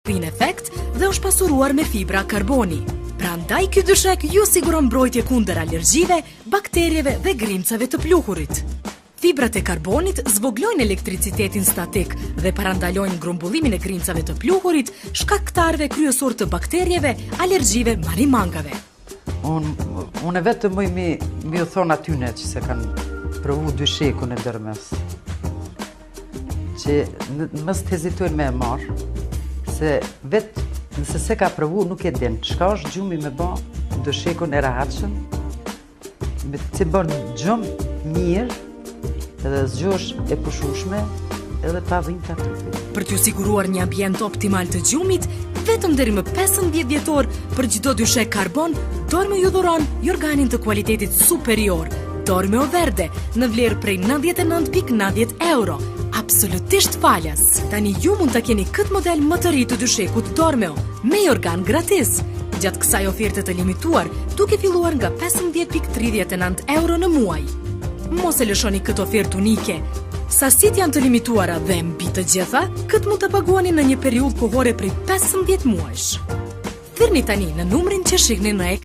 Green Effect dhe është pasuruar me fibra karboni. Prandaj ky dyshek ju siguron mbrojtje kundër alergjive, bakterieve dhe grimcave të pluhurit. Fibrat e karbonit zvoglojnë elektricitetin statik dhe parandalojnë grumbullimin e grimcave të pluhurit, shkaktarëve kryesor të bakterieve, alergjive, marimangave. Unë unë vetëm muj me, me ju thonë atyne që s'e kanë provu dyshekun e Dormeos. Që mos të hezitojnë me e marrë, se vetë nëse s'e ka provu nuk e din. Çka është gjumi me ba dyshekun e rahatshëm, Me të bën gjumë mirë edhe zgjohesh e pushushme edhe pa dhimbta trupit. Për t'ju siguruar një ambient optimal të gjumit, vetëm deri më 15 dhjetor për çdo dyshek karbon, Dormeo ju dhuron jorganin të kualitetit superior, Dormeo Verde, në vlerë prej 99.90 euro, absolutisht falas. Tani ju mund ta keni këtë model më të ri të dyshekut Dormeo, me jorgan gratis. Gjatë kësaj oferte të limituar, duke filluar nga 15.39 euro në muaj. Mos e lëshoni këtë ofertë unike. Sasitë janë të limituara dhe mbi të gjitha, këtë mund të paguani në një periudhë kohore prej 15 muajsh. Thirrni tani në numrin që shihni në ekran.